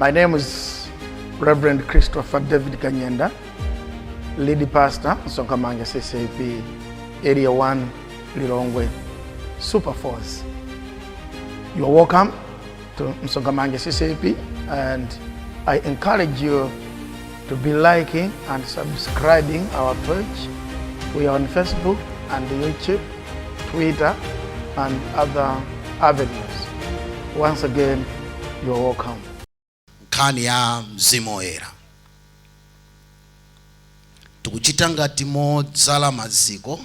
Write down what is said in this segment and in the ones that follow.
My name is Reverend Christopher David Kanyenda, lead pastor, Msonkhamanja CCAP, Area 1, Lilongwe, Super Force. You are welcome to Msonkhamanja CCAP, and I encourage you to be liking and subscribing our page. We are on Facebook and YouTube, Twitter, and other avenues. Once again, you are welcome. Nkhani ya Mzimu Woyera, tikuchita ngati modzala maziko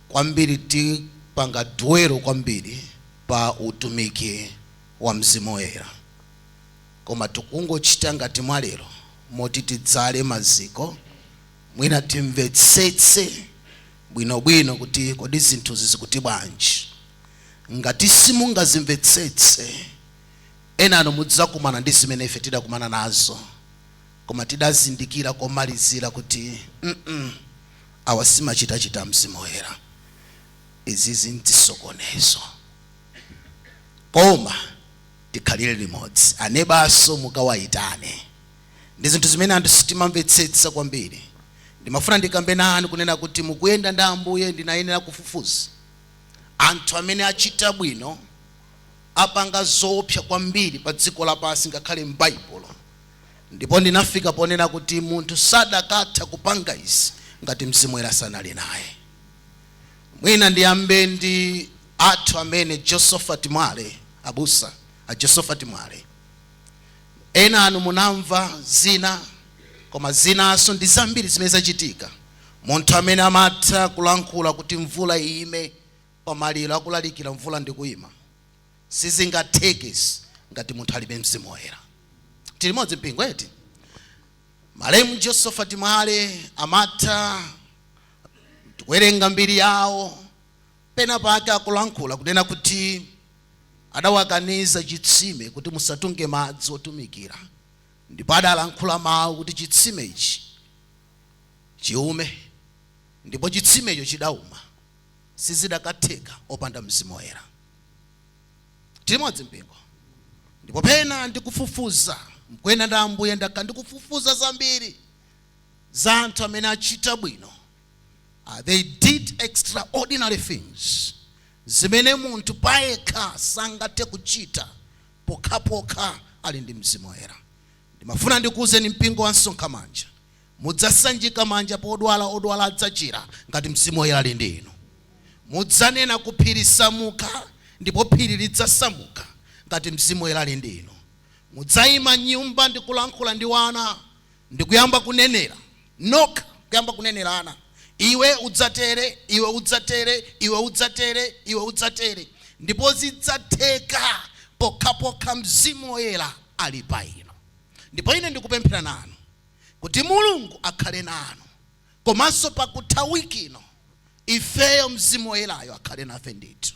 kwambiri, tipanga dwell kwambiri pa utumiki wa Mzimu Woyera, koma tikungochita ngati mwalero moti tidzale maziko, mwina timvetsetse bwinobwino kuti kodi zinthuzi zikuti bwanji. Ngati simungazimvetsetse, enano mudzakumana ndi zimene ife tidakumana nazo, koma tidazindikira komalizira kuti awa simachitachita Mzimu Woyera, izi zinzisokonezo. Koma tikhalire limodzi, anebaso mukawayitane. Ndi zinthu zimene anthu sitimamvetsetsa kwambiri. Ndimafuna ndikambe nanu kunena kuti mukuyenda ndi Ambuye, ndinayenera kufufuza anthu amene achita bwino, apanga zoopsa kwambiri pa dziko lapansi, ngakhale m'Baibulo. Ndipo ndinafika ponena kuti munthu sadakatha kupanga izi ngati Mzimu Woyera sanali naye. Mwina ndiyambe ndi athu amene Josephat Mwale, abusa a Josephat Mwale. Ena anu munamva zina, koma zinanso ndi zambiri zimene zachitika. Munthu amene amatha kulankhula kuti mvula iyime pamaliro, akulalikira, mvula ndi kuyima, sizingatheke ngati munthu alibe Mzimu Woyera. Tili limodzi, mpingo eti? Malemu Josephat Mwale amatha kuwerenga mbiri yawo, pena pake akulankhula kunena kuti adawakaniza chitsime kuti musatunge madzi otumikira, ndipo adalankhula mawu kuti chitsime ichi chiume, ndipo chitsimecho chidauma. Sizidakatheka opanda Mzimu Woyera. Tilimodzi, mpingo? Ndipo pena ndikufufuza mkuyenda ndi Ambuye, ndakhala ndikufufuza zambiri za anthu amene achita bwino. They did extraordinary things zimene munthu payekha sangathe kuchita pokhapokha ali ndi Mzimu Woyera. Ndimafuna ndikuwuzeni, mpingo wa Msonkhamanja, mudzasanjika manja podwala, odwala adzachira ngati Mzimu Woyera ali ndi inu. Mudzanena ku phiri, "Samuka," ndipo phiri lidzasamuka ngati Mzimu Woyera ali ndi inu. Mudzayima nyumba ndikulankhula ndi wana, ndikuyamba kunenera nokha, kuyamba kunenera ana, "Iwe udzatere, iwe udzatere, iwe udzatere, iwe udzatere," ndipo zidzatheka pokhapokha Mzimu Woyera ali pa inu. Ndipo ine ndikupemphera nanu kuti Mulungu akhale nanu, komanso pakutha wiki ino ifeyo Mzimu Woyerayo akhale nafe ndithu.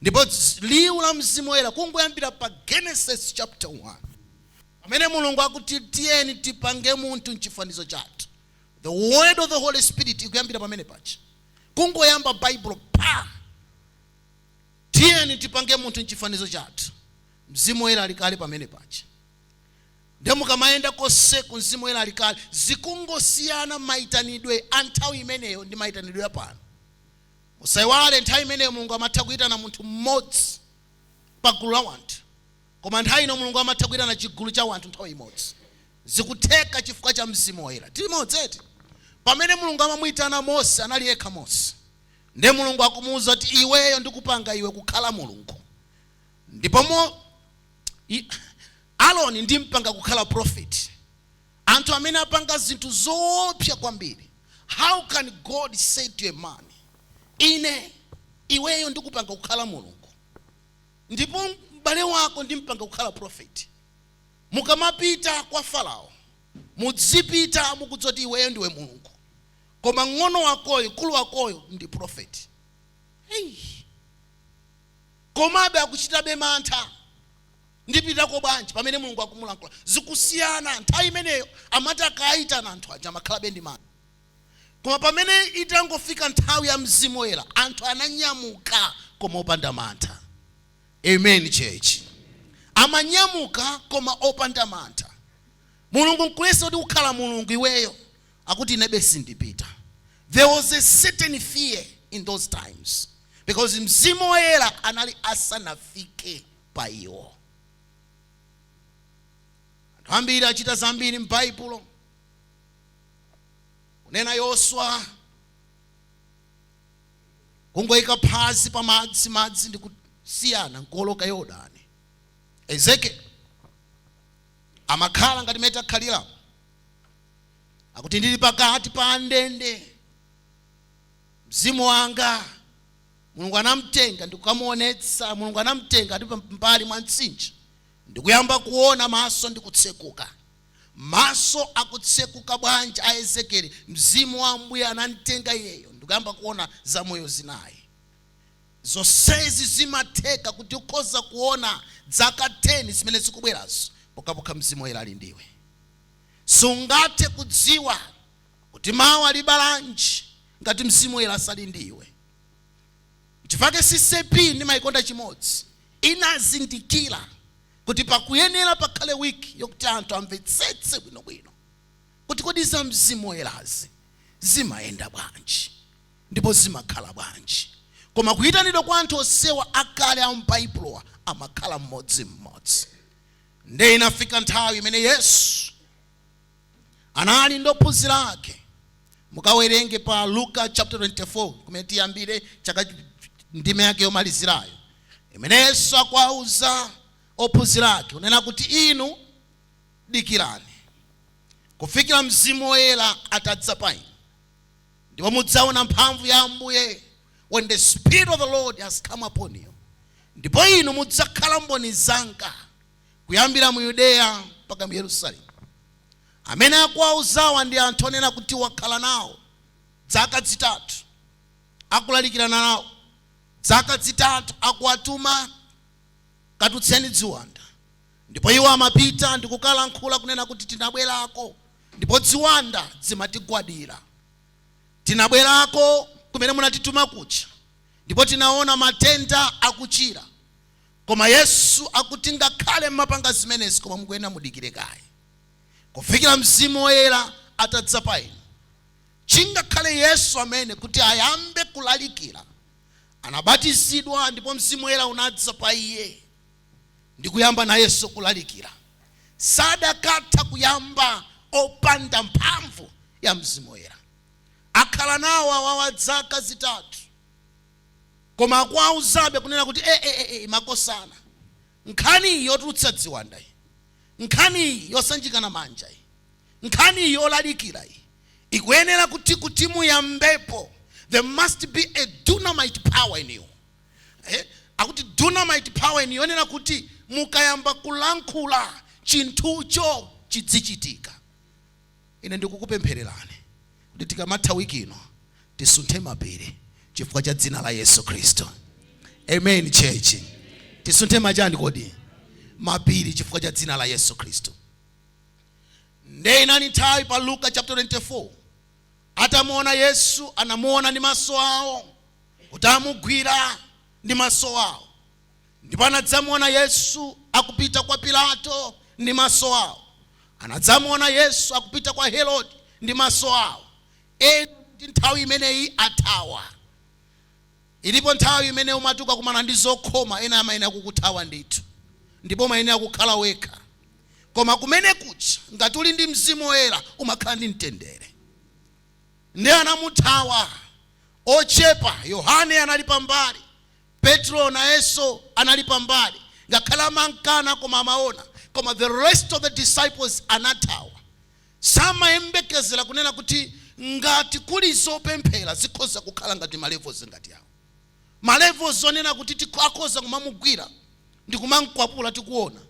Ndipo liwu la Mzimu Woyera, kungoyambira pa Genesis chapter 1, pamene Mulungu akuti, "Tiyeni tipange munthu mchifanizo chathu," the word of the Holy Spirit ikuyambira pamene pacha. Kungoyamba Baibulo pa "Tiyeni tipange munthu mchifanizo chathu," Mzimu Woyera alikale pamene pacha. Ndiye mukamayenda konseku, Mzimu Woyera alikale. Zikungosiyana mayitanidwe a nthawi imeneyo ndi mayitanidwe apano. Musayiwale, nthawi imeneyo Mulungu amatha kuyitana munthu mmodzi pa gulu la wanthu, koma nthawi ino Mulungu amatha kuyitana chigulu cha wanthu nthawi imodzi. Zikutheka chifukwa cha Mzimu Woyera. Tili limodzi eti? Pamene Mulungu amamuyitana Mose, anali yekha Mose. Ndiye Mulungu akumuwuza kuti, "Iweyo ndikupanga iwe kukhala Mulungu, ndipo Aroni ndimpanga kukhala prophet." Anthu amene apanga zinthu zoopsa kwambiri. How can God say to a man, "Ine iweyo ndikupanga kukhala Mulungu, ndipo m'bale wako ndimpanga kukhala prophet. Mukamapita kwa Farao, mudzipita mukudziwa kuti iweyo ndiwe Mulungu, koma ng'ono wakoyo, mkulu wakoyo ndi prophet"? Hey. Komabe akuchitabe mantha, "Ndipitako bwanji?" pamene Mulungu akumulankhula. Zikusiyana. Nthawi imeneyo amati akayitana anthu aja, amakhalabe ndi mantha, koma pamene itangofika nthawi ya Mzimu Woyera, anthu ananyamuka koma opanda mantha. Amen, church. Amanyamuka koma opanda mantha. Mulungu nkulesa kuti kukhala Mulungu iweyo, akuti inebe sindipita. There was a certain fear in those times because Mzimu Woyera anali asanafike pa iwo. Anthu ambiri achita zambiri m'Baibulo. Kunena Yoswa, kungoyika phazi pa madzi, madzi ndi kusiyana, nkuoloka Yorodani. Ezekiel amakhala ngati mene takhalira, akuti ndili pakati pa ndende, mzimu wanga Mulungu anamtenga ndikukamuonetsa. Mulungu anamtenga ndi mbali mwa mtsinje, ndikuyamba kuona, maso ndikutsekuka. Maso akutsekuka bwanji a Ezekieli? Mzimu wa Ambuye anamtenga iyeyo ndikuyamba kuona zamoyo zinayi. Zonsezi zimatheka kuti ukhoza kuona zaka 10 zimene zikubwerazo pokhapokha Mzimu Woyera ali ndiwe. Sungathe kudziwa kuti mawu ali balanji ngati Mzimu Woyera sali ndiwe. Chifukwa CCAP ndimayikonda chimodzi, inazindikira kuti pakuyenera pakhale wiki yokuti anthu amvetsetse bwinobwino kuti kodi za Mzimu Woyerazi zimayenda bwanji ndipo zimakhala bwanji. Koma kuyitanidwa kwa anthu onsewa akale a m'Baibulowa amakhala mmodzimmodzi. Nde inafika nthawi imene Yesu anali ndi ophunzira ake. Mukawerenge pa Luka chapter 24 kumene tiyambire chaka ndime yake yomalizirayo, imene Yesu akuwauza ophunzira ake kunena kuti inu dikirani kufikira Mzimu Woyera atadza pa inu, ndipo mudzaona mphamvu ya Ambuye when the Spirit of the Lord has come upon you, ndipo inu mudzakhala mboni zanga kuyambira mu Yudeya mpaka mu Yerusalemu. Amene akuwauzawa ndi anthu onena kuti wakhala nawo zaka 3 akulalikirana nawo, zaka 3 akuwatuma katutseni ziwanda, ndipo iwo amapita ndikukalankhula kunena kuti tinabwerako ndipo ziwanda zimatigwadira, tinabwerako kumene munatituma kucha ndipo tinaona matenda akuchira. Koma Yesu akuti ngakhale mmapanga zimenezi, koma mukuyenera mudikire kaye kufikira Mzimu Woyera atadza pa inu. Chingakhale Yesu amene kuti ayambe kulalikira anabatizidwa ndipo Mzimu Woyera unadza pa iye ndikuyamba nayenso kulalikira, sadakatha kuyamba opanda mphamvu ya Mzimu Woyera. Akhala nawo awawa zaka 3, koma akuwauzabe kunena kuti makosana, nkhani yotulutsa ziwanda iyi, nkhani yosanjikana manja iyi, nkhani yolalikira iyi, ikuyenera kuti muyambepo there must be a dynamite power in you. Akuti dynamite power in you, yonena kuti mukayamba kulankhula chinthucho chidzichitika. Ine ndikukupemphererani kuti tikamatha wiki ino tisunthe mapiri chifukwa cha dzina la Yesu Khristu. Amen, church. Tisunthe machani kodi? Mapiri chifukwa cha dzina la Yesu Khristu. Nde inali nthawi pa Luka chapter 24, atamuona Yesu, anamuona ndi maso awo, kuti amugwira ndi maso awo, ndipo anadzamuona Yesu akupita kwa Pilato ndi maso awo, anadzamuona Yesu akupita kwa Herode ndi maso awo. Ena kuti nthawi imeneyi athawa. Ilipo nthawi imene umati ukakumana ndi zokhoma, ena amayenera kukuthawa ndithu, ndipo umayenera kukhala wekha. Koma kumene kucha ngati uli ndi Mzimu Woyera umakhala ndi mtendere. Ndi anamuthawa ochepa. Yohane anali pambali, Petro nayenso anali pambali, ngakhale amankana koma amaona. Koma the rest of the disciples anathawa. Samayembekezera kunena kuti ngati kuli zopemphera zikhoza kukhala ngati malevels ngati awo, malevels onena kuti akhoza kumamugwira ndi kumamkwapula tikuona,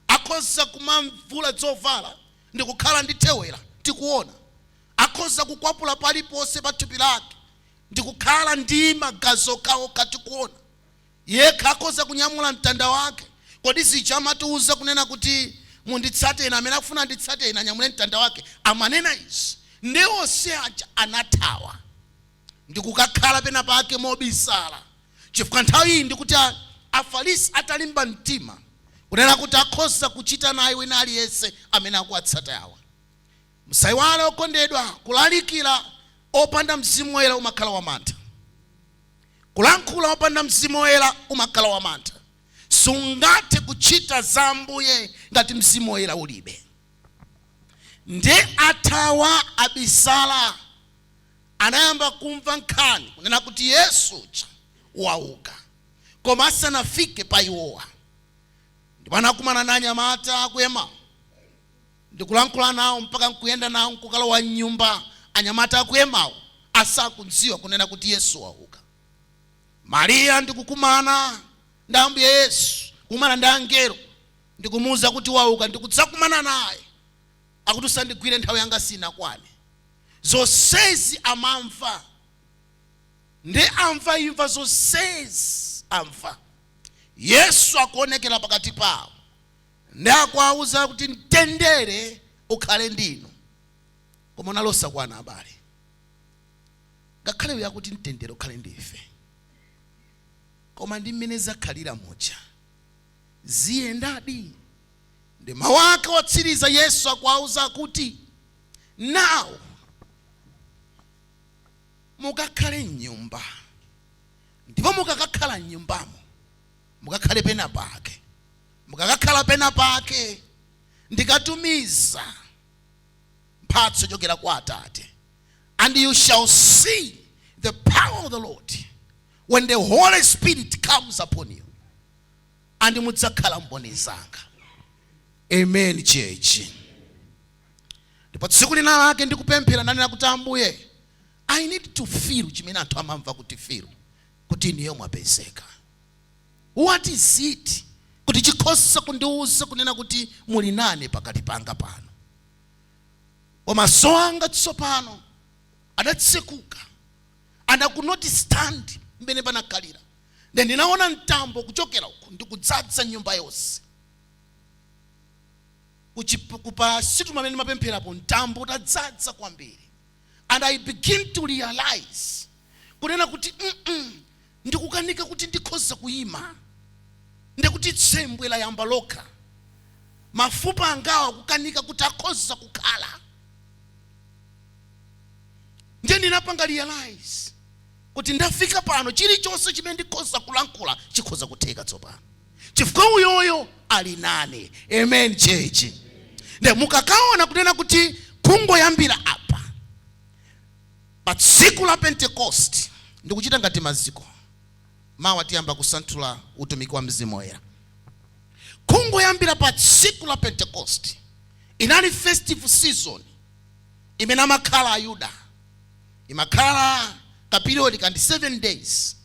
akhoza kumamvula zovala ndi kukhala ndi thewera tikuona, akhoza kukwapula paliponse pa thupi lake ndi kukhala ndi magazi okhaokha tikuona, yekha akhoza kunyamula mtanda wake. Kodi zija amatiuza kunena kuti munditsate ine, amene akufuna nditsate ine anyamule mtanda wake, amanena izi? Ndi onse aja anathawa ndikukakhala pena pake mobisala, chifukwa nthawi iyi ndikuti Afarisi atalimba mtima kunena Kunena kuti akhoza kuchita naye wina aliyense amene akuwatsata awa. Musayiwale okondedwa, kulalikira opanda Mzimu Woyera umakhala wamantha. Kulankhula opanda Mzimu Woyera umakhala wamantha. Sungathe kuchita za Ambuye ngati Mzimu Woyera ulibe. Ndi athawa, abisala, anayamba kumva nkhani kunena kuti Yesu uja wauka, koma asanafike pa iwowa, ndipo anakumana na anyamata akuyema ndikulankhula nawo mpaka nkuyenda nawo nkukalowa mnyumba. Anyamata akuyemawo asakudziwa kunena kuti Yesu wauka. Mariya ndikukumana ndi Ambuye Yesu, kumana ndi angelo, ndikumuwuza kuti wauka, ndikudzakumana naye. Akuti, "Usandigwire, nthawi yanga sinakwane." Zonsezi amamva, ndi amva imva zonsezi amva. Yesu akuonekera pakati pawo ndi akuwauza kuti, "Mtendere ukhale ndinu." Koma unalosakwana, abale. Ngakhale uyo akuti mtendere ukhale ndife, koma ndi mmene zakhalira muja ziyendadi? Ndi mawu ake otsiriza, Yesu akuwauza kuti, "Now mukakhale mnyumba, ndipo mukakakhala mnyumbamo mukakhale pena pake. Mukakakhala pena pake, ndikatumiza mphatso yochokera kwa Atate, and you shall see the power of the Lord when the Holy Spirit comes upon you, and mudzakhala mboni zanga." Amen, church. Ndipo tsiku lina lake ndikupemphera, ndanena kuti, "Ambuye, I need to feel chimene anthu amamva kuti feel kuti iniyo mwapezeka. What is it kuti chikhoza kundiwuza kunena kuti muli nane pakati panga pano?" Koma maso anga tsopano adatsekuka and I could not stand mmene panakhalira. Then ndinaona mtambo kuchokera uku ndikudzadza nyumba yonse. Pa situma amene ndimapempherapo, mtambo utadzadza kwambiri, and I begin to realize kunena kuti ndikukanika kuti ndikhoza kuyima, ndikuti tsembwe layamba lokha, mafupa angawa kukanika kuti akhoza kukhala. Ndiye ndinapanga realize kuti ndafika pano, chilichonse chimene ndikhoza kulankhula chikhoza kutheka tsopano, chifukwa uyoyo ali nane. Amen, church. Nde mukakaona kunena kuti kungoyambira apa pa tsiku la Pentecost, ndikuchita ngati maziko, mawa tiyamba kusanthula utumiki wa Mzimu Woyera. Kungoyambira pa tsiku la Pentecost, inali festive season imene amakhala Ayuda, imakhala ka period kandi 7 days,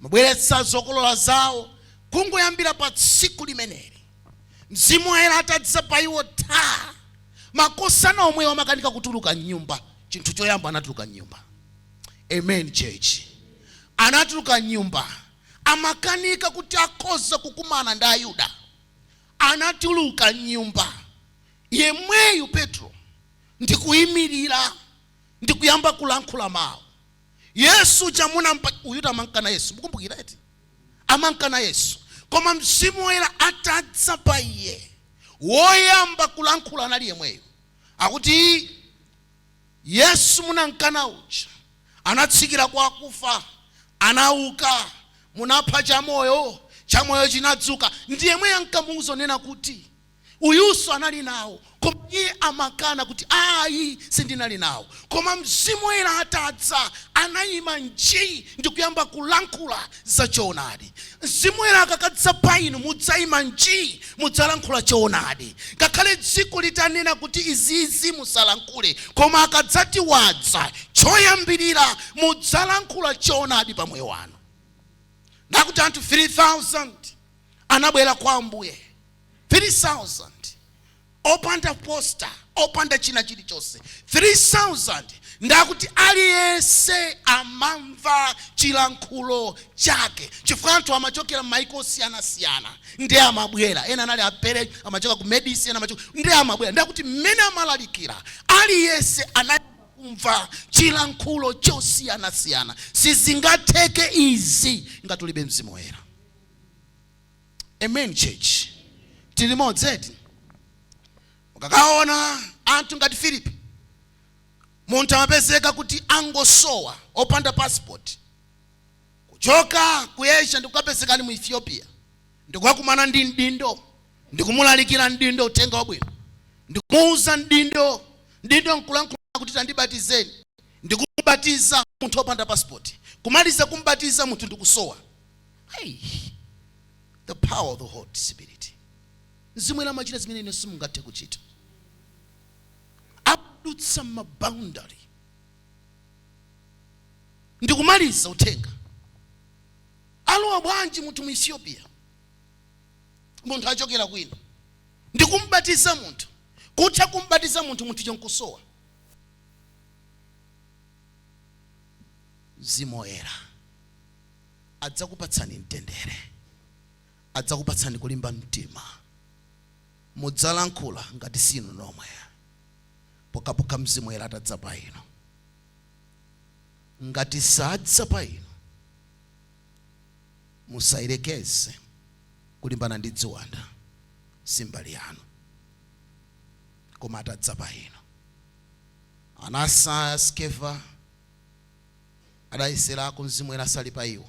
mabweretsa zokolola zawo. Kungoyambira pa tsiku limeneli, Mzimu Woyera atadza pa iwo, ta makosana omwewo amakanika kutuluka mnyumba. Chinthu choyamba anatuluka mnyumba. Amen, church. Anatuluka mnyumba, amakanika kuti akhoza kukumana ndi Ayuda. Anatuluka mnyumba yemweyu Petro ndikuyimirira ndikuyamba kulankhula mawu. Yesu chamuna uyuta amankana Yesu, mukumbukira eti? Amankana Yesu, koma Mzimu Woyera atadza pa iye, woyamba kulankhula anali yemweyo, akuti, "Yesu munankana uja anatsikira kwa akufa, anauka. Munapha chamoyo, chamoyo chinadzuka." Ndi yemwe ankamuuza nena kuti uyuso anali nawo, koma iye amakana kuti, "Ayi, sindinali nawo." Koma Mzimu Woyera atadza, anayima nji ndikuyamba kulankhula za choonadi. Mzimu Woyera akakadza pa inu, mudzayima nji, mudzalankhula choonadi, ngakhale dziko litanena kuti izizi musalankhule. Koma akadzati wadza, choyambirira mudzalankhula choonadi pa moyo wanu. Ndakuti anthu 3000 anabwera kwa Ambuye, 3000 opanda poster, opanda china chilichonse, 3000. Ndakuti aliyense amamva chilankhulo chake, chifukwa anthu amachokera m'maiko osiyanasiyana, ndi amabwera. Ena anali apere, amachoka ku Medisi, ena amachoka, ndi amabwera. Ndakuti mmene amalalikira, aliyense anayamba kumva chilankhulo chosiyanasiyana. Sizingatheke izi ngati ulibe Mzimu Woyera. Amen, church. Tili limodzi eti? Mukakaona anthu ngati Filipi, munthu amapezeka kuti angosowa opanda passport, kuchoka ku Asia ndikukapezeka ali mu Ethiopia, ndikukakumana ndi mdindo, ndikumulalikira mdindo uthenga wabwino, ndikumuuza mdindo, mdindo nkulankhula kuti tandibatizeni, ndikumubatiza munthu opanda passport. Kumaliza kumbatiza munthu ndikusowa. Hey, the power of the Holy Spirit. Mzimu Woyera amachita zimene inu simungathe kuchita, adutsa ma boundary ndikumaliza uthenga. Alowa bwanji munthu mu Ethiopia, munthu achokera kwina, ndikumbatiza munthu, kutha kumbatiza munthu, munthu chonkusowa? Mzimu Woyera adzakupatsani mtendere, adzakupatsani kulimba mtima. Mudzalankhula ngati sinu nomwe pokhapokha Mzimu Woyera atadza pa inu. Ngati sadza pa inu, musayerekeze kulimbana ndi ziwanda, si mbali yanu. Koma atadza pa inu, ana a Skeva adayeserako, Mzimu Woyera asali pa iwo,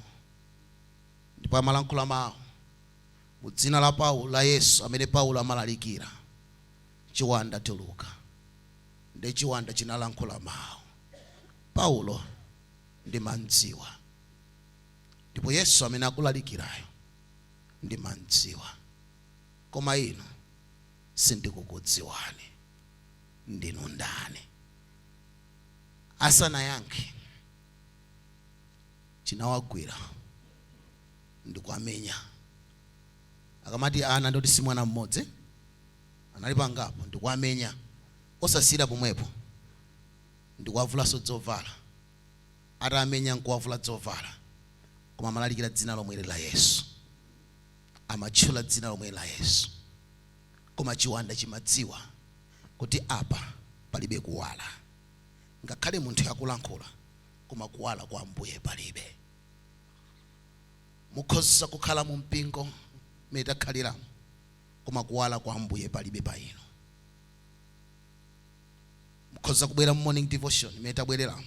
ndipo amalankhula mawu mu dzina la Paulo, la Yesu amene Paulo amalalikira, chiwanda tuluka. Ndi chiwanda chinalankhula mawu, "Paulo ndimamdziwa, ndipo Yesu amene akulalikirayo ndimamdziwa, koma inu sindikukudziwani, ndinu ndani?" Asanayankhe, chinawagwira ndikuamenya. Akamati ana, ndoti si mwana mmodzi, anali pangapo. Ndikuamenya, osasiyira pomwepo, ndikuwavulanso dzovala. Atamenya nkuwavula dzovala, koma amalalikira dzina lomweli la Yesu, amatchula dzina lomweli la Yesu. Koma chiwanda chimadziwa kuti apa palibe kuwala, ngakhale munthu yakulankhula, koma kuwala kwa Ambuye palibe. Mukhoza kukhala mu mpingo mmene takhaliramo, koma kuwala kwa Ambuye palibe pa inu. Mukhoza kubwera mu morning devotion imene tabwereramo,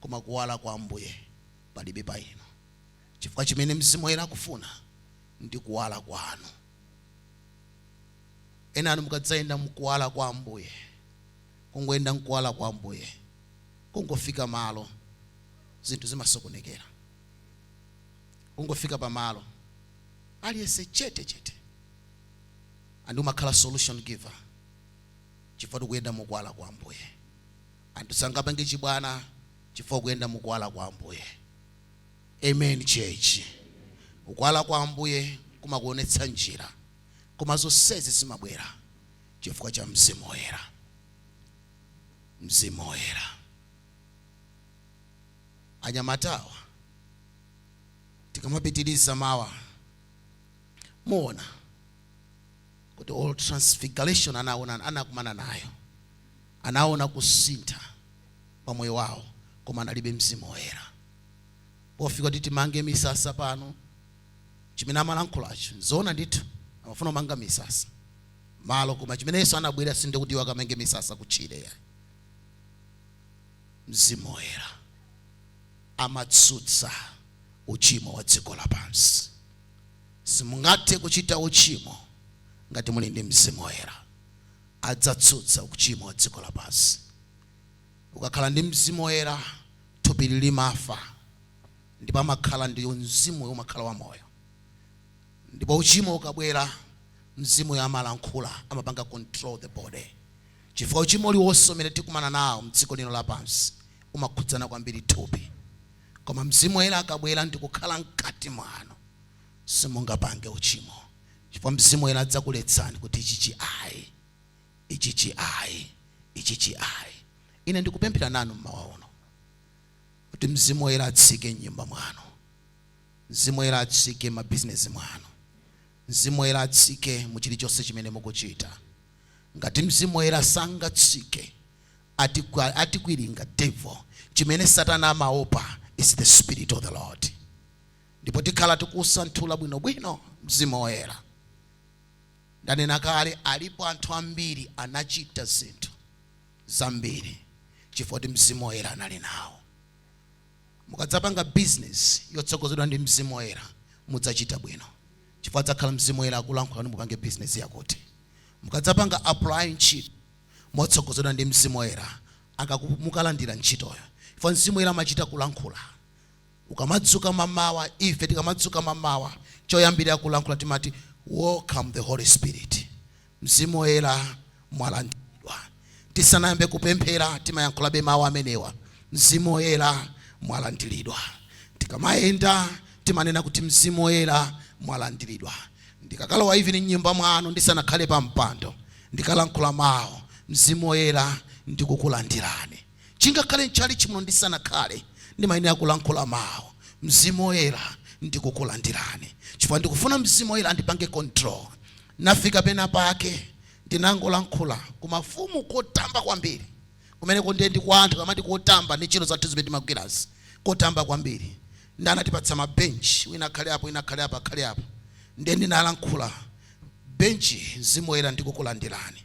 koma kuwala kwa Ambuye palibe pa inu, chifukwa chimene Mzimu Woyera akufuna ndi kuwala kwanu. Ena anu mukadzayenda mkuwala kwa Ambuye, kungoyenda mkuwala kwa Ambuye, kungofika malo zinthu zimasokonekera. Kungofika pamalo aliyense chete chete, and umakhala solution giver chifukwa tikuyenda mukuwala kwa Ambuye. Anthu sangapange chibwana chifukwa kuyenda mukuwala kwa Ambuye. Amen, church. Kuwala kwa Ambuye kumakuonetsa njira, koma zonsezi zimabwera chifukwa cha Mzimu Woyera. Mzimu Woyera. Anyamatawa, tikamapitiriza mawa, muona kuti all transfiguration anaona, anakumana nayo, anaona kusintha pa moyo wawo, koma analibe Mzimu Woyera. Pofika kuti timange misasa pano, chimene amalankhulacho zoona ndithu, amafuna kumanga misasa malo, koma chimene Yesu anabwera sindikuti iwo akamange misasa kutchire ya. Mzimu Woyera amatsutsa uchimo wa dziko lapansi. Simungathe kuchita uchimo ngati muli ndi Mzimu Woyera. Adzatsutsa uchimo wa dziko lapansi. Ukakhala ndi Mzimu Woyera, thupi limafa ndipo amakhala ndi mzimu, umakhala wamoyo. Ndipo uchimo ukabwera, mzimu amalankhula, amapanga control the body, chifukwa uchimo uliwonse umene tikumana nawo mdziko lino lapansi umakhudzana kwambiri thupi. Koma Mzimu Woyera akabwera ndi kukhala mkati mwanu, simungapange uchimo, chifukwa Mzimu Woyera adzakuletsani kuti ichichi ayi, ichichi ayi, ichichi ayi. Ine ndikupemphera nanu mmawa uno kuti Mzimu Woyera atsike mnyumba mwanu, Mzimu Woyera atsike mabizinesi mwanu, Mzimu Woyera atsike mu chilichonse chimene mukuchita. Ngati Mzimu Woyera sangatsike, atikwiringa devil. Chimene Satana amaopa is the Spirit of the Lord. Ndipo tikhala tikusanthula bwinobwino Mzimu Woyera. Ndanena kale, alipo anthu ambiri anachita zinthu zambiri chifukwa kuti Mzimu Woyera anali nawo. Mukadzapanga business yotsogozedwa ndi Mzimu Woyera, mudzachita bwino, chifukwa adzakhala Mzimu Woyera akulankhula kuti mupange business yakuti. Mukadzapanga apply ntchito motsogozedwa ndi Mzimu Woyera, mukalandira ntchitoyo, chifukwa Mzimu Woyera amachita kulankhula. Ukamadzuka mamawa, ife tikamadzuka mamawa, choyambirira kulankhula timati, "Welcome the Holy Spirit, Mzimu Woyera mwalandiridwa." Tisanayambe kupemphera, timayankhulabe mawu amenewa, "Mzimu Woyera mwalandiridwa." Tikamayenda, timanena kuti, "Mzimu Woyera mwalandiridwa." Ndikakalowa even mnyumba mwanu, ndisanakhale pa mpando, ndikalankhula mawu, "Mzimu Woyera ndikukulandirani." Chingakhale mchalichi muno, ndisanakhale, ndimayenera kulankhula mawu, "Mzimu Woyera ndikukulandirani," chifukwa ndikufuna Mzimu Woyera andipange control. Nafika pena pake, ndinangolankhula kumafumu kotamba kwambiri kumeneko, ndiye ndi kwa anthu kamati kotamba ndi ntchito zathu zimene timagwirazi, kotamba kwambiri. Ndi anatipatsa mabenchi, wina akhale apo, wina akhale apo, akhale apo. Ndiye ndinalankhula, "Benchi, Mzimu Woyera ndikukulandirani.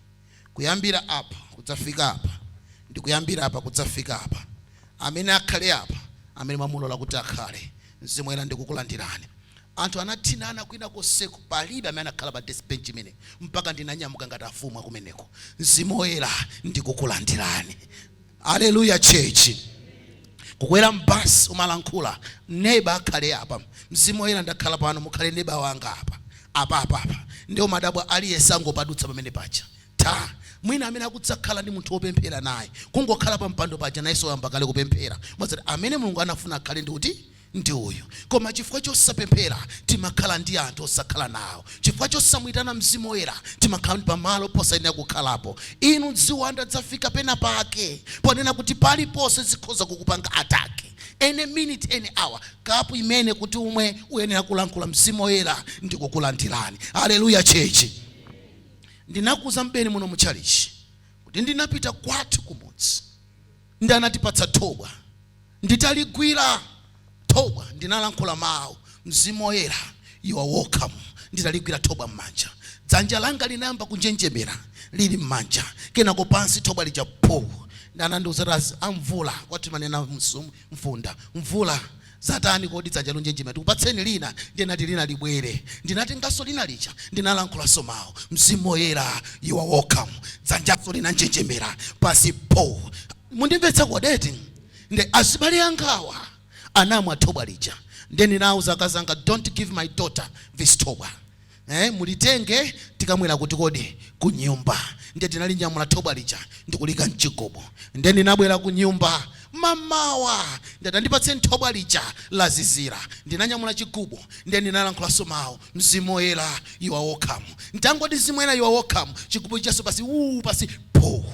Kuyambira apa kudzafika apa, ndikuyambira apa kudzafika apa, amene akhale apa, amene mwamulola kuti akhale, Mzimu Woyera ndikukulandirani." Anthu anathinana kwina konseko, palibe amene anakhala pa desk bench imene, mpaka ndinanyamuka ngati afumu akumeneko, "Mzimu Woyera ndikukulandirani." Aleluya church. Kukwera mbasi, umalankhula, "Neba akhale apa, Mzimu Woyera ndakhala pano, mukhale neba wanga apa, apa, apa, apa." Ndiwo madabwa, aliyense angopadutsa pamene paja ta. Mwina amene akudzakhala ndi munthu wopemphera naye, kungokhala pa mpando paja, nayenso wayamba kale kupemphera, mwazati amene Mulungu anafuna akhale ndi kuti ndi uyu. Koma chifukwa chosapemphera, timakhala ndi anthu osakhala nawo. Chifukwa chosamuyitana Mzimu Woyera, timakhala pamalo posayenera kukhalapo. Inu, ziwanda zafika pena pake ponena kuti paliponse zikhoza kukupanga attack any minute, any hour. Kapu imene kuti umwe, uyenera kulankhula, "Mzimu Woyera ndikukulandirani." Haleluya church. Ndinakuza mbeni muno muchalichi kuti ndinapita kwathu kumudzi, ndi anatipatsa thobwa. Nditaligwira thobwa, ndinalankhula mawu, "Mzimu Woyera, you are welcome." Nditaligwira thobwa m'manja, dzanja langa linayamba kunjenjemera lili m'manja, kenako pansi thobwa lija po. Ndanandiuza amvula, kwathu manena mfunda, "Mvula zatani kodi dzanja lonjenjemera? Tikupatseni lina." Ndinati lina libwere, ndinatenganso lina lija, ndinalankhulaso mawu, "Mzimu Woyera, you are welcome." Dzanjaso linanjenjemera, pasi po. Mundimvetsa kodeti? Nde azibale angawa anamwa thobwa lija. Nde ndinawuza akazanga, "Don't give my daughter this thobwa, mulitenge, tikamwera kuti kodi ku nyumba." Nde tinalinyamula thobwa lija ndikulika mchigubu. Nde ndinabwera ku nyumba mamawa, ndati, "Andipatseni thobwa lija, lazizira." Ndinanyamula chigubu, nde ndinalankhulaso mawu, "Mzimu Woyera, you are welcome." Ntangoti, "Mzimu Woyera, you are welcome," chigubu chaso pasi uu, pasi po.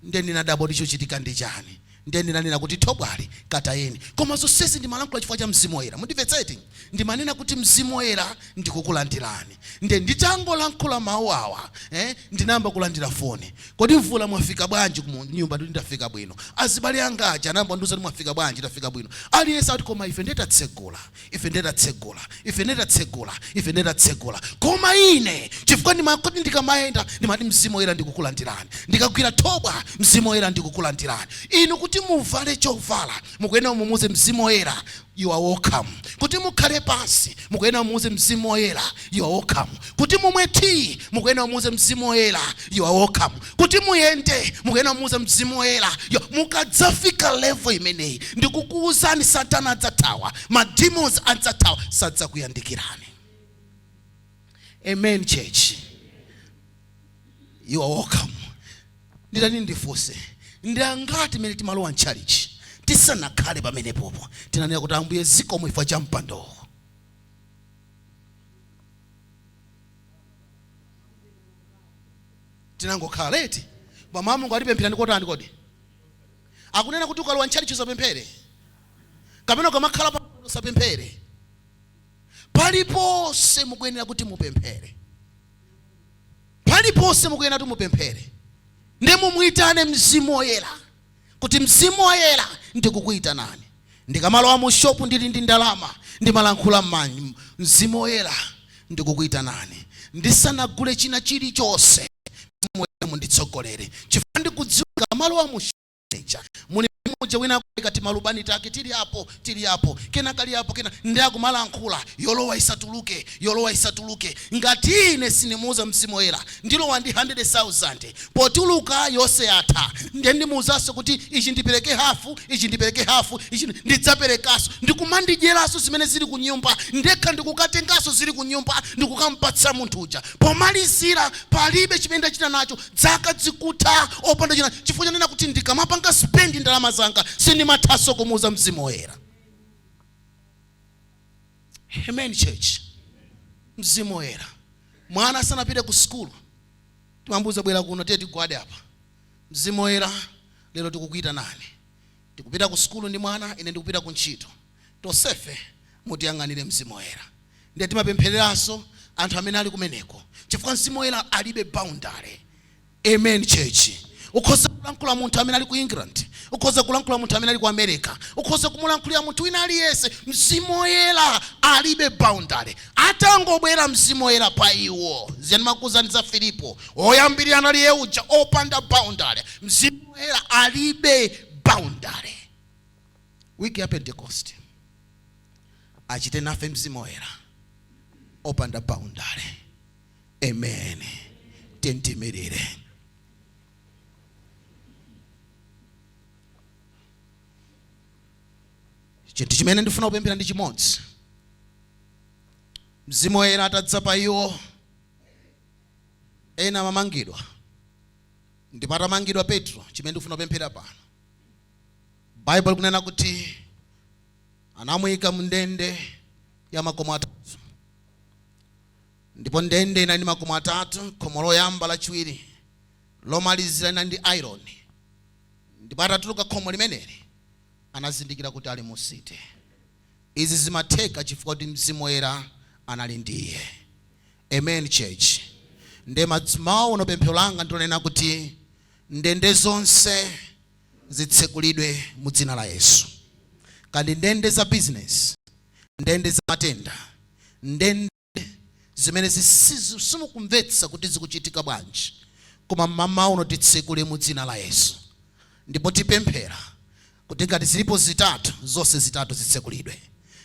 Nde ndinadabwa kuti chochitika ndi chani. Nde ndinanena kuti, "Thobwali katayeni." Koma zonsezi ndimalankhula chifukwa cha Mzimu Woyera. Mundimvetseti? Ndimanena kuti, "Mzimu Woyera ndikukulandirani." Nde nditangolankhula mawu awa, ndinayamba kulandira foni, "Kodi Mvula, mwafika bwanji ku nyumba?" Ndikuti, "Ndafika bwino." Azibale anga aja anayamba ndiuza kuti, "Mwafika bwanji?" "Tafika bwino." Aliyense akuti, "Koma ife ndetatsegula, ife ndetatsegula, ife ndetatsegula, ife ndetatsegula." Koma ine chifukwa ndimakoti ndikamayenda ndimati, "Mzimu Woyera ndikukulandirani." Ndikagwira thobwa, "Mzimu Woyera ndikukulandirani." Inu kuti muvale chovala, mukuyenera mumuuze, "Mzimu Woyera, you are welcome." Kuti mukhale pansi, mukuyenera mumuuze, "Mzimu Woyera, you are welcome." Kuti mumwe tea, mukuyenera mumuuze, "Mzimu Woyera, you are welcome." Kuti muyende, mukuyenera mumuuze, "Mzimu Woyera." Mukadzafika level imeneyi, ndikukuwuzani, Satana adzathawa, mademons adzathawa, sadzakuyandikirani. Amen church. You are welcome. Nditani, ndifunse, ndi angati mene timalowa mchalichi, tisanakhale pamenepopo, tinanena kuti, "Ambuye, zikomo chifukwa cha mpandowo"? Tinangokhala eti? Pama Mulungu atipemphera ndikotani? Kodi akunena kuti ukalowa mchalichi usapemphere, kapena ukamakhala pa usapemphere? Paliponse mukuyenera kuti mupemphere, paliponse mukuyenera kuti mupemphere. Ndi mumuyitane Mzimu Woyera kuti, "Mzimu Woyera, ndikukuyitanani." Ndikamalowa mu shopu ndili ndi ndalama, ndimalankhula m'manyi, "Mzimu Woyera, ndikukuyitanani." Ndisanagule china chilichonse, Mzimu munditsogolere, chifukwa ndikudziwa malowa mushecha muli muja wina kati malubani take tili apo, tili apo, kena kali apo, kena ndi akumalankhula yolowa isatuluke, yolowa isatuluke. Ngati ine sinimuuza Mzimu Woyera, ndilowa ndi 100,000, potuluka yonse yatha. Ndiye ndimuuzanso kuti ichi ndipereke hafu, ichi ndipereke hafu, ichi ndidzaperekanso, ndikumandidyeraso zimene zili ku nyumba ndekha, ndikukatenganso zili ku nyumba, ndikukampatsa munthu uja. Pomalizira palibe chimene ndachita nacho, dzaka zikutha opanda china, chifukwa chanena kuti ndikamapanga spend ndalama zanga sindimathanso kumuuza Mzimu Woyera. Amen, church. Mzimu Woyera, mwana asanapite ku sukulu timambuza, "Bwera kuno, tiye tigwade apa. Mzimu Woyera, lero tikukuita nani, tikupita ku sukulu ndi mwana, ine ndikupita ku ntchito, tonsefe mutiyang'anire, Mzimu Woyera." Ndiye timapemphereranso anthu amene ali kumeneko, chifukwa Mzimu Woyera alibe boundary. Amen, church. Ukhoza kulankhula munthu amene ali ku England, ukhoza kulankhula munthu amene ali ku America, ukhoza kumulankhulira munthu wina aliyense. Mzimu Woyera alibe boundary. Atangobwera Mzimu Woyera pa iwo, ziyani makuuzani za Filipo oyambirira anali uja opanda boundary. Mzimu Woyera alibe boundary. Wiki ya Pentecost achite nafe Mzimu Woyera opanda boundary. Amen. Tentimirire. Chinthu chimene ndifuna kupemphera ndi chimodzi. Mzimu Woyera atadza pa iwo, ena amamangidwa, ndipo atamangidwa Petro, chimene ndifuna kupemphera pano, Baibulo likunena kuti anamuyika mndende ya makomo atatu, ndipo ndende inali ndi makomo atatu, khomo loyamba, lachiwiri, lomalizira inali ndi iron. Ndipo atatuluka khomo limeneli anazindikira kuti ali mu city. Izi zimatheka chifukwa kuti Mzimu Woyera anali ndiye. Amen, church. Nde mawu uno, pemphero langa ndilonena kuti ndende zonse zitsekulidwe mu dzina la Yesu. Kandi ndende za business, ndende za matenda, ndende zimene simukumvetsa kuti zikuchitika bwanji, koma mmawa uno titsekule mu dzina la Yesu. Ndipo tipemphera kuti ngati zilipo zitatu, zonse zitatu zitsekulidwe,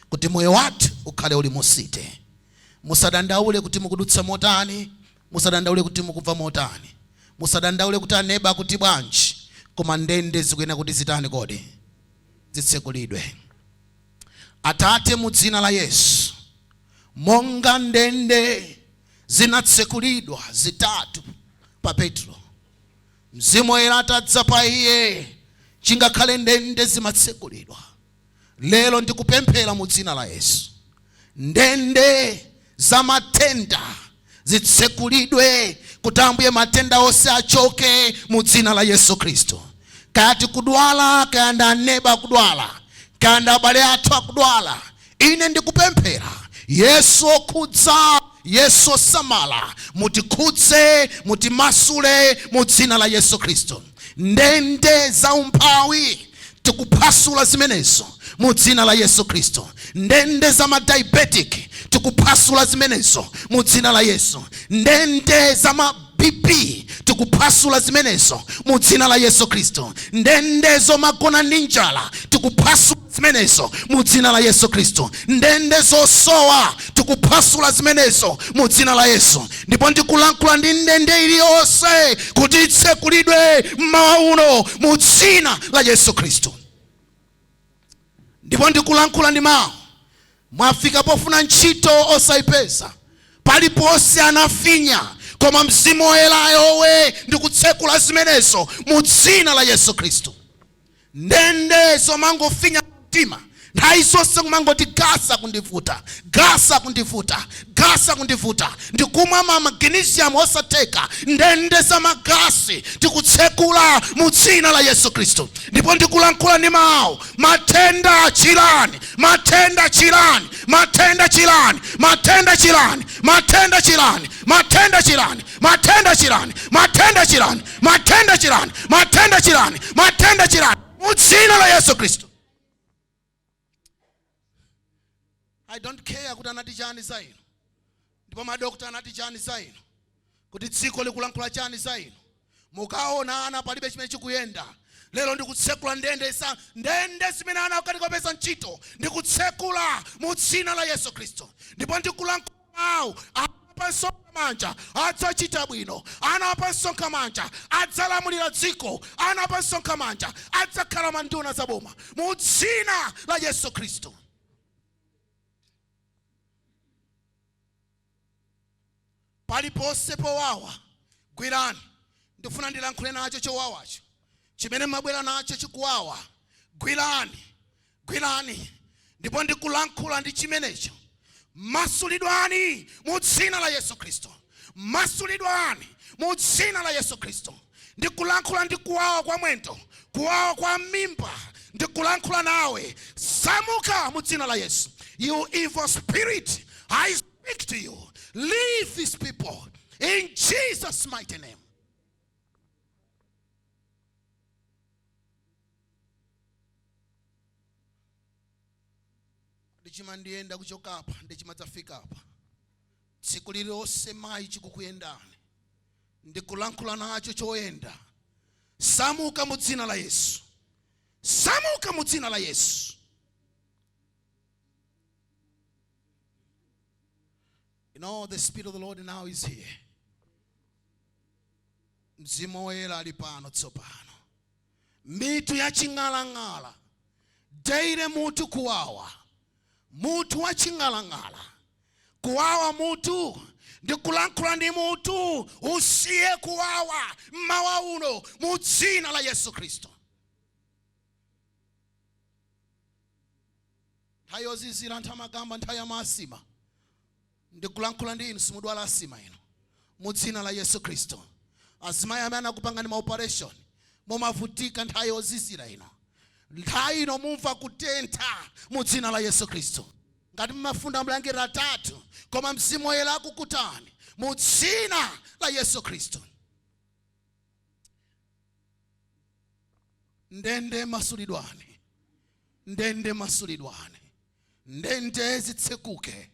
kuti moyo wathu ukhale uli mu city. Musadandaule kuti mukudutsa motani, musadandaule kuti mukubva motani, musadandaule kuti aneba kuti bwanji, koma ndende zikuyenera kuti zitani kodi? Zitsekulidwe. Atate, mu dzina la Yesu, monga ndende zinatsekulidwa zitatu pa Petro, Mzimu Woyera atadza pa iye, chingakhale ndende zimatsekulidwa. Lero ndikupemphera mu dzina la Yesu, ndende za matenda zitsekulidwe, kuti Ambuye matenda onse achoke mu dzina la Yesu Khristu. Kaya tikudwala, kaya ndi aneba akudwala, kaya ndi abale athu akudwala, ine ndikupemphera, Yesu okhudza, Yesu osamala, mutikhudze, mutimasule mu dzina la Yesu Khristu. Ndende za umphawi tikuphwasula zimenezo mu dzina la Yesu Khristu. Ndende za madiabetic tikuphwasula zimenezo mu dzina la Yesu. Ndende za ma BP tikuphwasula zimenezo mu dzina la Yesu Khristu. Ndende zomagona ndi njala tikuphwasula zimenezo mu dzina la Yesu Khristu. Ndende zosowa tikuphwasula zimenezo mu dzina la Yesu. Ndipo ndikulankhula ndi ndende iliyonse kuti itsekulidwe mmawa uno mu dzina la Yesu Khristu. Ndipo ndikulankhula ndi mawu, mwafika pofuna ntchito osayipeza, paliponse anafinya, koma Mzimu Woyera ayowe ndikutsekula zimenezo mu dzina la Yesu Khristu. Ndende zomangofinya mtima nthawi zonse, kumangoti gasa kundivuta, gasa kundivuta, gasa kundivuta, ndikumwa ma magnesium osatheka, ndende za magasi tikutsekula mu dzina la Yesu Khristu. Ndipo ndikulankhula ndi mawu, matenda chilani, matenda chilani, matenda chilani, matenda chilani, matenda chilani, matenda chilani, matenda chilani, matenda chilani, matenda chilani, matenda chilani, matenda chilani mu dzina la Yesu Khristu. I don't care kuti anati chani za inu. Ndipo madokta anati chani za inu? Kuti dziko likulankhula chani za inu? Mukaona ana palibe chimene chikuyenda. Lero ndikutsekula ndende sa ndende zimene ana akukanika kupeza ntchito, ndikutsekula mu dzina la Yesu Khristu. Ndipo ndikulankhula mawu, ana pa Msonkhamanja adzachita bwino, ana pa Msonkhamanja adzalamulira dziko, ana pa Msonkhamanja adzakhala manduna za boma mu dzina la Yesu Khristu. Paliponse powawa gwirani. Ndifuna ndilankhule nacho chowawacho chimene mabwera nacho chikuwawa. Gwirani, gwirani, ndipo ndikulankhula ndi chimenecho. Masulidwani mu dzina la Yesu Khristu. Masulidwani mu dzina la Yesu Khristu. Ndikulankhula ndi kuwawa kwa mwendo, kuwawa kwa mimba, ndikulankhula nawe, samuka mu dzina la Yesu. You evil spirit, I speak to you, leave these people in Jesus' mighty name. Ndichimandiyenda kuchoka apa, ndichimadzafika apa tsiku lililonse. Mayi, chikukuyendani, ndikulankhula nacho choyenda, samuka mu dzina la Yesu, samuka mu dzina la Yesu. You know, the Spirit of the Lord now is here. Mzimu Woyera ali pano tsopano. Mitu ya ching'alang'ala daily, mutu kuwawa, mutu wa ching'alang'ala kuwawa, mutu, ndikulankhula ndi mutu, usiye kuwawa mmawa uno mu dzina la Yesu Khristu. Nthawi yozizira anthu amakamba nthawi ya maasima. Ndikulankhula ndi inu, simudwala asima inu mu dzina la Yesu Khristu. Azimayi amene anakupangani ma operation, mumavutika nthawi yozizira ino, nthawi ino mumva kutentha mu dzina la Yesu Khristu. Ngati mumafunda mlangiro atatu, koma Mzimu Woyera akukutani mu dzina la Yesu Khristu. Ndende masulidwani, ndende masulidwani, ndende zitsekuke,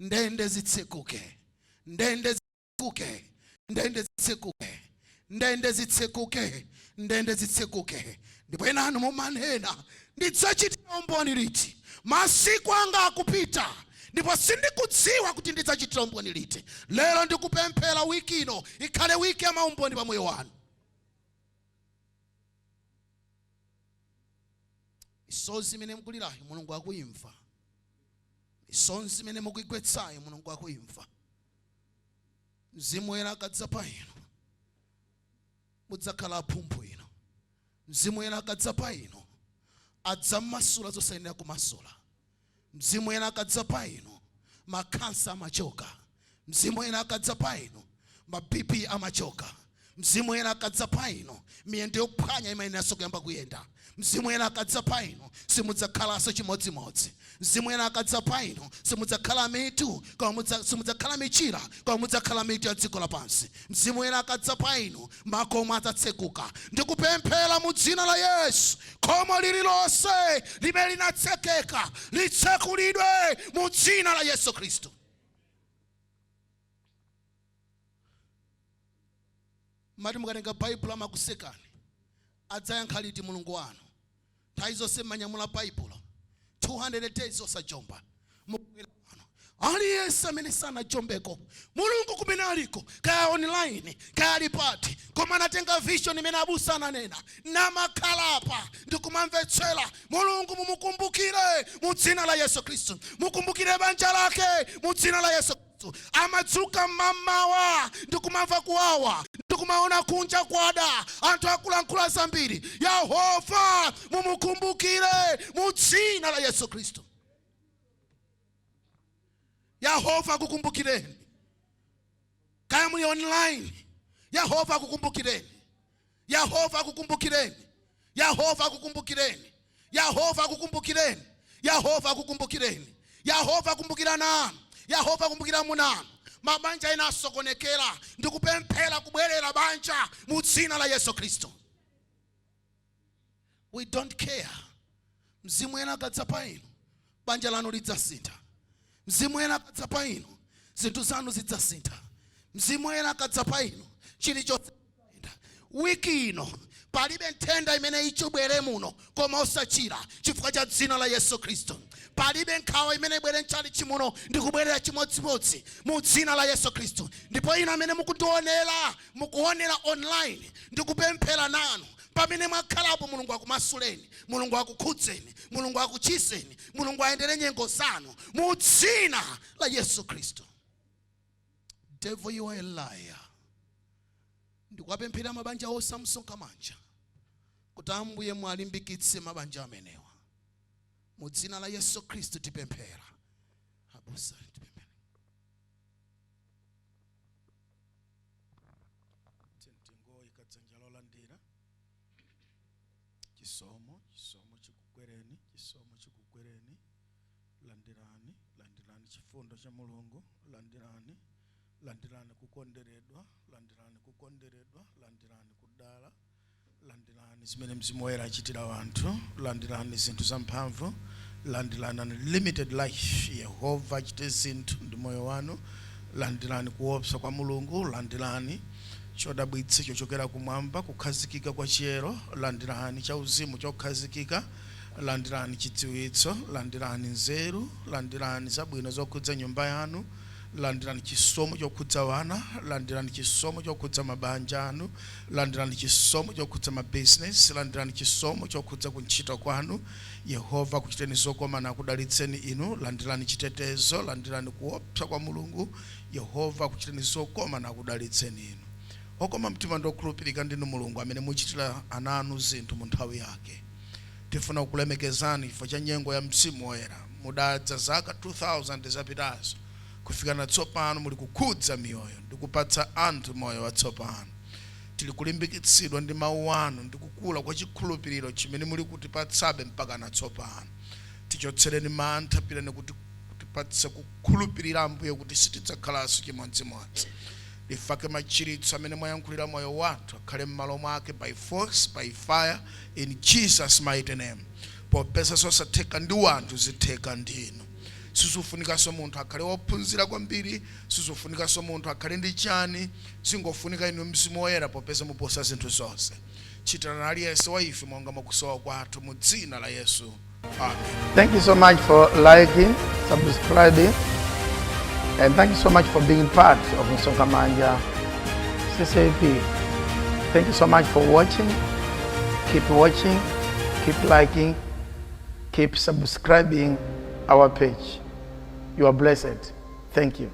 ndende zitsekuke, ndende zitsekuke, ndende zitsekuke, ndende zitsekuke, ndende zitsekuke. Ndipo enanu mumanena, "Ndidzachitira umboni liti? Masiku anga akupita ndipo sindikudziwa kuti ndidzachitira umboni liti." Lero ndikupemphera, wiki ino ikhale wiki ya maumboni pa moyo wanu. Misozi imene mukulirayo, Mulungu akuyimva. Misozi imene mukuyigwetsayo, Mulungu akuyimva. Mzimu Woyera akadza pa inu, mudzakhala amphumphu inu. Mzimu Woyera akadza pa inu, adzamasula zosayenera kumasula. Mzimu Woyera akadza pa inu, makhansa amachoka. Mzimu Woyera akadza pa inu, ma BP amachoka. Mzimu Woyera akadza pa inu, miyendo yophwanya imayeneranso kuyamba kuyenda. Mzimu Woyera akadza pa inu, simudzakhalanso chimodzimodzi. Mzimu Woyera akadza pa inu, simudzakhala mitu koma simudzakhala michira, koma mudzakhala mitu ya dziko lapansi. Mzimu Woyera akadza pa inu, makomo adzatsekuka. Ndikupemphera mu dzina la Yesu, khomo lililonse limene linatsekeka litsekulidwe mu dzina la Yesu Khristu. Mati mukatenga Baibulo amakusekani. Adzayankha liti Mulungu wanu? Nthawi zonse mmanyamula Baibulo, 200 days osajomba. Mukubwera pano, aliyense amene sanajombeko, Mulungu kumene aliko, kaya online kaya ali pati, koma anatenga vision imene abusa ananena, namakhalapa ndikumamvetsera, Mulungu mumukumbukire mu dzina la Yesu Khristu. Mukumbukire banja lake mu dzina la Yesu Khristu. Amadzuka mmamawa ndikumamva kuwawa, ndikumaona kunja kwada, anthu akulankhula zambiri, Yehova mumukumbukire mu dzina la Yesu Khristu. Yehova akukumbukireni. Kaya muli online, Yehova akukumbukireni, Yehova akukumbukireni, Yehova akukumbukireni, Yehova akukumbukireni, Yehova akukumbukireni, Yehova akumbukira nanu, Yehova akumbukira munanu. Mabanja ena asokonekera, ndikupemphera kubwerera banja mu dzina la Yesu Khristu. We don't care. Mzimu Woyera akadza pa inu, banja lanu lidzasintha. Mzimu Woyera akadza pa inu. Zinthu zanu zidzasintha. Mzimu Woyera akadza pa inu, chilichonse chidzayenda. Wiki ino palibe nthenda imene ichibwere muno koma osachira chifukwa cha dzina la Yesu Khristu. Palibe nkhawa imene ibwere mchalichi muno ndikubwerera chimodzimodzi mu dzina la Yesu Khristu. Ndipo inu amene mukundionera, mukuonera online, ndikupemphera nanu pamene mwakhalapo, Mulungu akumasuleni, Mulungu akukhudzeni, Mulungu akuchizeni, Mulungu ayendere nyengo zanu mu dzina la Yesu Khristu. Devil, you are a liar. Ndikuwapemphera mabanja onse a Msonkhamanja kuti Ambuye mwalimbikitse mabanja amenewa. Mu dzina la Yesu Khristu tipemphera. Abusa, tipemphere. Tingoyika dzanja lolandira chisomo. Chisomo chikugwereni, chisomo chikugwereni. Landirani, landirani chifundo cha Mulungu. Landirani, landirani kukonderedwa, landirani kukonderedwa, landirani kudala, landirani zimene Mzimu Woyera achitira wanthu, landirani zinthu zamphamvu, landirani unlimited life. Yehova achite zinthu ndi moyo wanu. Landirani kuopsa kwa Mulungu, landirani chodabwitsa chochokera kumwamba, kukhazikika kwa chiyero, landirani chauzimu chokhazikika, landirani chidziwitso, landirani nzeru, landirani zabwino zokhudza nyumba yanu, landirani chisomo chokhudza wana, landirani chisomo chokhudza mabanja anu, landirani chisomo chokhudza mabizinesi, landirani chisomo chokhudza kuntchito kwanu. Yehova kuchiteni zokoma nakudalitseni inu. Landirani chitetezo, landirani kuopsa kwa Mulungu. Yehova kuchiteni zokoma nakudalitseni inu. Okoma mtima ndi okhulupirika ndinu Mulungu amene muchitira ana anu zinthu mu nthawi yake. Tifuna kukulemekezani chifukwa cha nyengo ya Mzimu Woyera. Mudadza zaka 2000 zapitazo, kufika na tsopano muli kukhudza miyoyo ndi kupatsa anthu moyo watsopano. Tili kulimbikitsidwa ndi mawu anu ndi kukula kwa chikhulupiriro chimene muli kutipatsabe mpaka na tsopano. Tichotsereni mantha, pirani kuti kutipatsa kukhulupirira, Ambuye, kuti sitidzakhalanso chimodzimodzi. Lifake machiritso amene mwayankhulira moyo wathu akhale m'malo mwake by force, by fire, in Jesus' mighty name. Popeza zosatheka ndi wanthu zitheka ndinu. Sizofunikanso munthu akhale wophunzira kwambiri, sizofunikanso munthu akhale ndi chani, zingofunika inu Mzimu Woyera, popeza muposa zinthu zonse. Chitirani aliyense wa ife monga mwakusowa kwathu, mu dzina la Yesu, amen. Thank you so much for liking, subscribing, and thank you so much for being part of Msonkhamanja CCAP. Thank you so much for watching. Keep watching, keep liking, keep subscribing our page. You are blessed. Thank you.